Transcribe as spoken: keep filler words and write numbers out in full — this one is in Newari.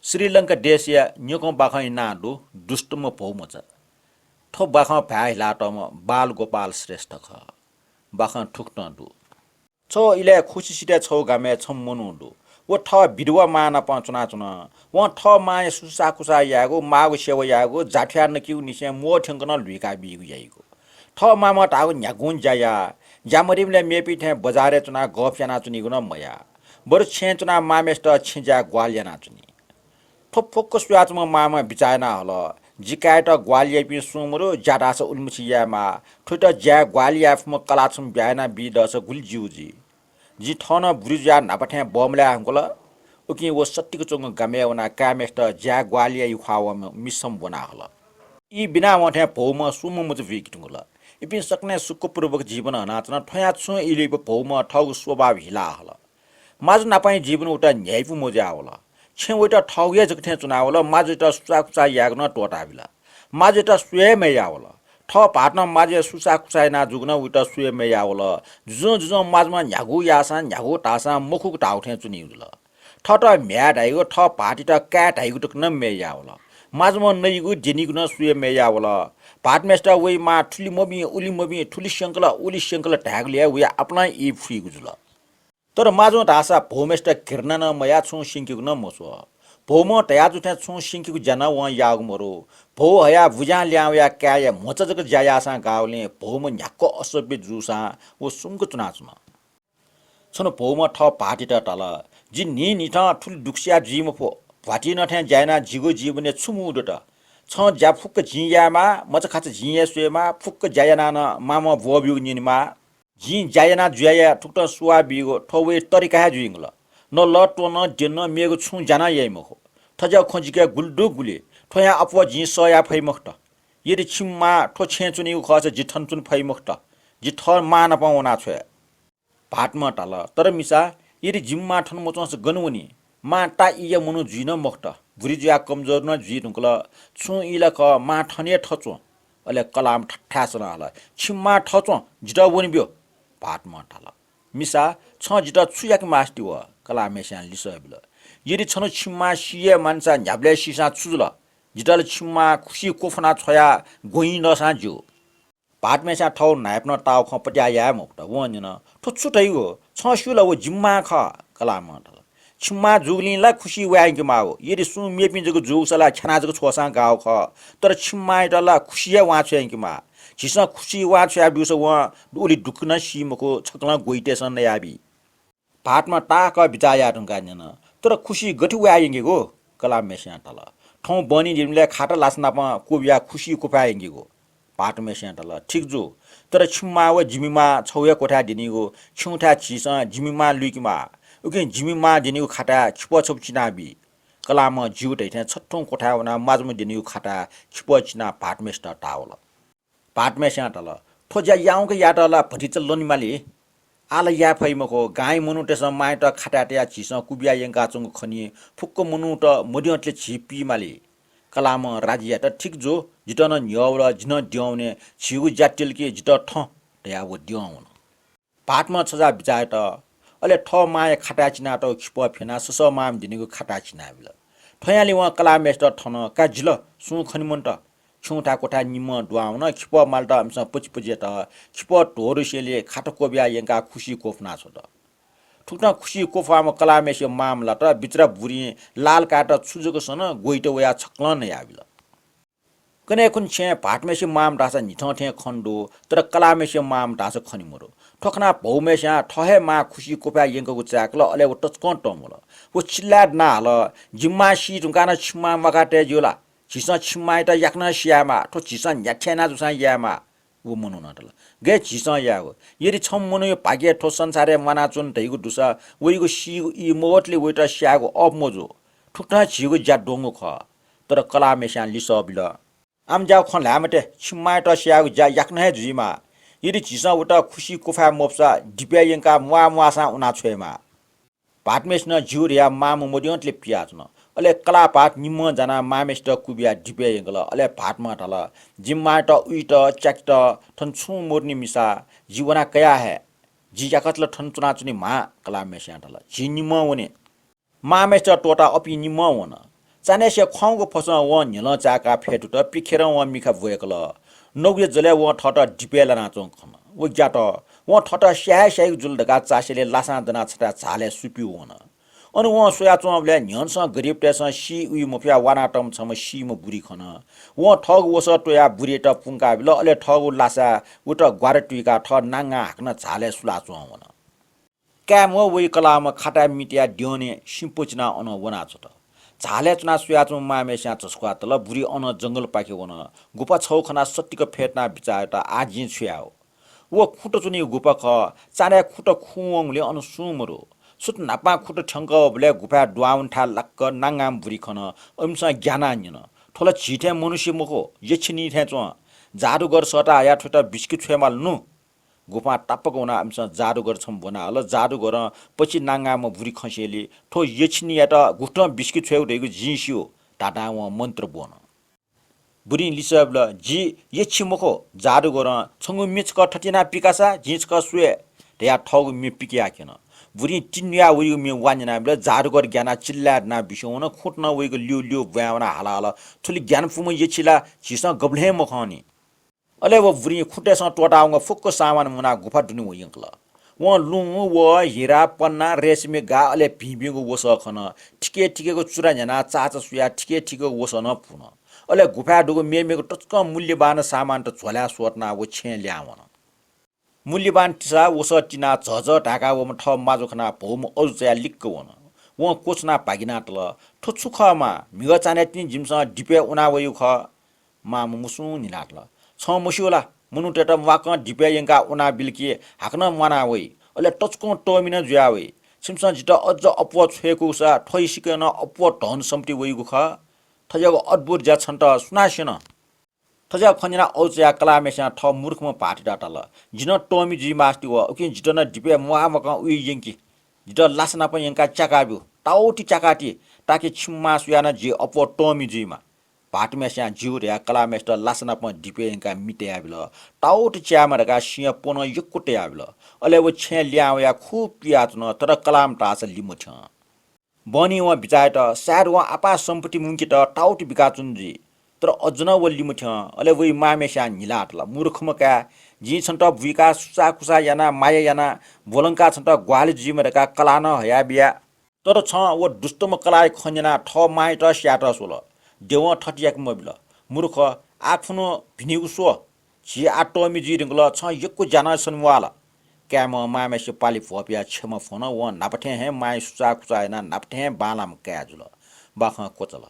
श्रीलंका देशया न्यकं बाखं इनाः दु दुष्टम्ह भौमचा। थ्व बाखं भाय् हिलातःम्ह बालगोपाल श्रेष्ठ खः। बाखं थुकथं दु। छगू इलय् खुसिसितय् छगू गामय् छम्ह मनू दु। व थः विधवा मां नाप च्वनाच्वन। वं थः मांया सुसाःकुसाः यायेगु, माःगु सेवा यायेगु, जाथ्याः नकिगु निसें म्वः थ्यंक नं लुइका बीगु याइगु। थः मांम्ह धाःगु न्ह्यागुं ज्या याः। ज्या मदीबलय् मेपिं थें बजारय् च्वनाः गफ यानाच्वनीगु नं मयाः। बरु छेँय् च्वनाः मांम्हेसित छेँज्याय् ग्वाहालि यानाच्वनी। थ्व फुक्क स्वयाच्वंम्ह मांम्हं बिचाः याना हल, जि काय्‌यात ग्वाहालि याइपिं सुं मदु, ज्या धाःसा उलिमछि यायेमाः। थुइत ज्याय् ग्वाहालि याये फुम्ह कलाः छम्ह ब्याहा याना बी दःसा गुलि ज्यू जुइ। जिं थः नं बुरी जुयाः न्हापा थें बमलाये धुंकल। उकिं व सत्तिक च्वंगु गामय् वनाः काय्‌म्हेसित ज्याय् ग्वाहालि याइ ख्वाः वःम्ह मिसा छम्ह ब्वना हल। ई बिना वं थें भौम्ह सुम्ह मचा जुइके धुंकल। इपिं सकलें सुखपूर्वक जीवन हनाच्वन। थ्वयां छुं इलिपा भौम्ह थःगु स्वभाव हिला हल। माजु नापं जीवन वइत न्ह्याइपु मजुया वल। छेँ वइत थःगु हे जक थें च्वनावल। माजुइत सुसाःकुसाः यायेगु नं त्वःताबिल। माजुइत स्वये मय्‌यावल। थः भाःतं माजुया सुसाःकुसाः याना जूगु नं वइत स्वये मय्‌यावल। जुजुं जुजुं माजुम्ह न्ह्यागु याःसां, न्ह्यागु धाःसां मखुगु धाःगु थें च्वनीगु जुल। थःत म्ह्याय् धाइगु, थः भाःतित काय् धाइगु तक नं मय्‌यावल। माजुम्ह नइगु, द्यनीगु नं स्वये मय्‌यावल। भाःतम्हेसित वइ मां थुलि मभिं, उलि मभिं, थुलि स्यंकल, उलि स्यंकल धायेगुलिइ हे वया आपालं ई फुइगु जुल। तर माजुं धाःसा भौम्हेसित घृणा नं मयाः, छुं स्यंकीगु नं मस्वः। भौम्हं धयाजू थें छुं स्यंकीगु ज्या नं वं याःगु मदु। भौ हयाः बुज्यां ल्याहां वयाः काय्‌या म्होचा जक ज्या याःसां गाःगुलिं भौम्ह न्ह्याक्व असभ्य जूसां व सुम्क च्वनाच्वन। छन्हु भौम्हं थः भाःतित धाल, जि न्हिं न्हिथं थुलि दुःख सियाः जुइ मफु। भ्वातिं नं थें ज्या यानाः जिगु जीवनय् छु मू दत? छं ज्या फुक्क जिं यायेमाः, मचाखाचा जिं हे स्वयेमाः, फुक्क ज्या यानाः नं मांम्हं ब्वःब्यूगु न्यनेमाः। जिं ज्या याना जुयाया थुकथं सुवाः बीगु थ्व वइ तरिका हे जुइगु ला? न लः त्वँ न द्यन न मेगु छुं ज्या नं याइ मखु। थज्याःगु खँ जिके गुलि दु गुलि। थ्वयां अप्वः जिं सह याये फइ मखुत। यदि छिमि मां थ्व छेँय् च्वनीगु खःसा जि थन च्वने फइ मखुत। जि थः मां नाप वना छ्वये। भाःतम्हं धाल, तर मिसा, यदि जिमि मां थन मच्वंसा गन वनी? मां ता ईया मनू जुइ नं मखुत, बुरी जुयाः कमजोर नं जुइ धुंकल। छुं ई ला खः, मां थन हे थच्वं। अले कलाःम्ह थथाय् सना हल, छिमि मां थच्वं, जितः वने ब्यु। भाःतम्हं धाल, मिसा, छं जितः छु याके मास्ति वः? कलाःम्हेस्यां लिसः बिल, यदि छन्हु छिमि मां सी हे मानिसा न्ह्याबलें सीसां छु जुल? जितः ला छिमि मां खुसिइ क्वफुना छ्वयाः ग्वइं नःसां ज्यू। भाःतम्हेस्यां थःगु न्हाय्‌पनं ताःगु खँ पत्याः याये मफुत। वं न्यन, थ्व छु धइगु? छं स्यू ला, व जिमि मां खः। कलाःम्हं धाल, छिमि मां जूगुलिं ला खुसिइ वये यंकेमाःगु। यदि सुं मेपिं जक जूगुसा ला ख्यानाः जक छ्वःसां गाःगु खः। तर छिमि मांयात ला खुसिइ हे वहां छ्वये यंकेमाः। झीसं खुसिइ वहां छ्वया ब्यूसा वं उलि दुःख नं सी मखु, छकलं ग्वइतय्‌सं नयाबी। भाःतम्हं ताःहाकः बिचाः याये धुंकाः न्यन, तर खुसिइ गथे वये यंकेगु? कलाःम्हेस्यां धाल, थौं बहनी दिनबलय् खात लासा नाप क्वबियाः खुसिइ क्वफाय् यंकेगु। भाःतम्हेस्यां धाल, ठीक जू, तर छिमि मां व जिमि मां छगू हे क्वथाय् द्यनीगु, खिउँथाय् झीसं जिमि मां लुइकेमाः। उकिं जिमि मां द्यनीगु खाताय् खिपः छपु चिनाबी। कलाःम्हं ज्यू धइथें छथुं क्वथाय् वनाः माजुम्ह द्यनीगु खाताय् खिपः चिनाः भाःतम्हेसित ताःवल। भाःतम्हेस्यां धाल, थ्व ज्या याउँक यायेत ला भतिचा लनेमाली। आः ला याये फइ मखु। गांया मनूतय्‌सं मांयात खाताय् तयाः झीसं क्वबिया यंकाच्वंगु खनी। फुक्क मनूत मद्यंतले झी पीमाली। कलाःम्हं राजी यात, ठीक जू, जितः नं न्ह्यः वल, जि नं द्यं वने, झीगु ज्या तिलकि, जितः थँ धयाः व द्यं वन। भाःतम्हं छजाः बिचाः यात। अले थः मांया खाताय् चिनातःगु खिपः फ्यनाः ससः मांम्ह द्यनीगु खाताय् चिनाबिल। थ्वयालि वं कलाःम्हेसित थन, का जिल, सुं खने मन्त। खिउँथाय् क्वथाय् निम्हं दुहां वन। खिपः मालेत इमिसं पचिपचि यात। खिपः ध्वदुसेंलि खात क्वबियाः यंकाः खुसिइ क्वफुना छ्वत। थुकथं खुसिइ क्वफुवाःम्ह कलाःम्हेसिया मांम्ह लात। बिचरा बुरिं लाल कायेत छु जक सन, ग्वइत वयाः छकलं नयाबिल। कन्हय् खुन्हु छेँय् भाःतम्हेसिया मांम्ह धाःसा न्हिथं थें खने दु, तर कलाःम्हेसिया मांम्ह धाःसा खने मदु। थ्व खनाः भौम्हेस्यां थः हे मां खुसिइ क्वफाय् यंकूगु चाय्‌कल, अले व तसकं तंम्वल। व चिल्लाय् दनाः हाल, जिमि मां सी धुंकाः नं छिमि मां म्वाका तये ज्यू ला? झीसं छिमि मांयात याकनं सियायेमाः, थ्व झीसं न्ह्याथे याना जूसां यायेमाः। व मनुखं धाल, गय् झीसं यायेगु? यदि छम्ह मनूया भाग्यय् थ्व संसारय् म्वानाच्वन धइगु दुसा वइगु सीगु ई मवतले वइत स्यायेगु अःपु मजू। थुकथं झीगु ज्या द्वंगु खः। तर कलाःम्हेस्यां लिसः बिल, आम ज्याःगु खँ ल्हाये मते, छिमि मांयात स्यायेगु ज्या याकनं हे जुइमाः। यदि झीसं वइत खुसिइ क्वफाय् मफुसा दिपय् यंकाः म्वाः म्वाःसां उना छ्वयेमाः। भाःतम्हेसिनं ज्यू धयाः मांम्ह मद्यंतले पियाच्वन। अले कलाः भाःत निम्हं जानाः मांम्हेसित क्वबियाः दिपय् यंकल। अले भाःतम्हं धाल, जिमि मांयात उइत, च्याकेत थन छुं मदुनि मिसा, जि वनाः कया हये। जि याकःचा ला थन च्वनाच्वने म्हां। कलाःम्हेस्यां धाल, झी निम्हं वने। मांम्हेसित त्वःताः अपिं निम्हं वन। चान्हय्‌से ख्वाउँगु फसं वं न्ह्यलं चाय्‌काः फ्यतुत, पिखेरं वं मिखा ब्वय्‌कल। नगुया जलय् वं थःत दिपय् लानाच्वंगु खन। व ग्यात। वं थःत स्याये स्याइगु जुल धकाः चासेलय् लासां दनाः छथाय् झालय् सुपिउ वन। अन वं स्वयाच्वंबलय् न्ह्यःनसं गरिबतय्‌सं सी उइ मफयाः वानातःम्ह छम्ह सीम्ह बुरी खन। वं थःगु वसः त्वयाः बुरीयात पुंकाबिल, अले थःगु लासाय् वइत ग्वारा तुइकाः थः नांगां हाकनं झालय् सुलाच्वं वन। काय्‌म्ह वइ कलाःम्ह खाताय् मि तयाः द्यःने सिँ पचिनाः अनं वनाच्वंत। झालय् च्वनाः स्वयाच्वंम्ह मांम्हेस्यां झसुख्वाः तल, बुरी अनं जंगलपाखे वन। गुफा छगू खनाः सत्तिक फ्यतुनाः बिचाः यात, आः जिं छु याये? व खुँत च्वनीगु गुफा खः। चान्हय् खुँत खुं वंगुलिं अन सुं मदु। सुथ न्हापां खुँत थ्यंकः वःबलय् गुफाय् दुहां वनेथाय् लाक्क नांगांम्ह बुरी खन। इमिसं ग्यानाः न्यन, थ्व ला झी थें मनुष्य मखु, यक्षिनी थें च्वं। जादुगर सःता हयाः थ्वयात बिस्के छ्वयेमाल नु। गुफां तापाक वनाः इमिसं जादुगर छम्ह ब्वना हल। जादुगरं पचि नांगांम्ह बुरी खंसेंलि, थ्व यक्षिनीयात गुकथं बिस्के छ्वयेगु धइगु जिं स्यू धाधां वं मन्त्र ब्वन। बुरिं लिसः बिल, जि यक्षी मखु, जादुगरं छंगु म्ये छकः थथे यानाः पिकासा जिं छकः स्वये धयाः थःगु म्ये पिकयाक्यन। बुरिं तिन्हुयाः वइगु म्ये वा न्यनाबिल। जादुगर ग्यानाः चिल्लाय् दनाः बिस्युं वन। खुँत नं वइगु ल्यू ल्यू ब्वाँय् वनाः हाला हल, थुलि ग्यानापुम्ह यक्षी ला झीसं गबलें मखंनि। अले व बुरिं खुँतय्‌सं त्वःतावंगु फुक्क सामान मुनाः गुफा दुने वयंकल। वं लुँ, वहः, हिरा, पन्ना, रेशमी गा, अले भिंभिंगु वसः खन। थिके थिकेगु चुरा न्ह्यानाः चाचा सुयाः थिके थिकेगु वसः नं पुन। अले गुफाय् दुगु मेमेगु तसकं मूल्यवान सामानत झ्वलय् स्वतुनाः व छेँय् ल्याहां वन। मूल्यवान तिसा वसः तिनाः झःझः धाय्‌का वःम्ह थः माजु खनाः भौम्ह अजू चायाः लिक्क वन। वं क्वछुनाः भागिनातल, थ्व छु खः मां? म्हिगः चान्हय् तिनि जिमिसं दिपय् उना वइगु खः। मांम्ह मुसुं न्हिलातल, छं मस्यू ला? मनूतय्‌त म्वाकं दिपय् यंकाः उनाबिल कि हाकनं म्वाना वइ, अले तसकं तःमि नं जुया वइ। छिमिसं जितः अज्ज अप्वः छ्वय्‌कूसा थ्व हे सिकं नं अप्वः धन सम्पत्ति वइगु खः। थज्याःगु अद्भुत ज्या छन्त सुनां स्यन? थज्याःगु खँ न्यनाः अजू चायाः कलाःम्हेस्यां थः मूर्खम्ह भाःतयात धाल, जि नं तःमि जुइमास्ति वः, उकिं जितः नं दिपय् म्वाः म्वाकं उइ यंकि। जितः लासा नाप यंकाः च्याका ब्यु, ताउति च्याका ति, ताकि छिमि मां सुयाः नं जि अप्वः तःमि जुइमा। भाःतम्हेस्यां ज्यू धयाः कलाःम्हेसित लासा नाप दिपय् यंकाः मि तयाबिल। ताउति च्यायेमा धकाः सिंया प्वनं यक्व तयाबिल। अले व छेँय् लिहां वयाः खुब पियाच्वन, तर कलाःम्ह धाःसा लिमथ्यं। बहनी वं बिचाः यात, सायद वं आपाः सम्पत्ति मुंकेत ताउति बिकाच्वंगु जुइ। तर अज्ज नं व लिमथ्यं। अले वइ मांम्हेस्यां न्हिलातल, मूर्खम्ह काय्, जिं छन्त बुइकाः सुसाःकुसाः यानाः, माया यानाः, ब्वलंकाः छन्त ग्वाहालि जुइमा धकाः कलाः नं हयाबिया। तर छं व दुष्टम्ह कलाःया खँ न्यनाः थः मांयात स्यायेत स्वल। देवं थथे याके मबिल, मूर्ख, आः खुन्हु भिनिगु स्व। झी आः तःमि जुइ धुंकल, छं यक्व ज्या नं सने म्वाःल। काय्‌म्हं मांम्हेसित पालि भ्वपुयाः क्षमा फ्वन। वं न्हापा थें हे मांया सुसाःकुसाः यानाः न्हापा थें हे बांलाःम्ह काय् जुल। बाखं क्वचाल।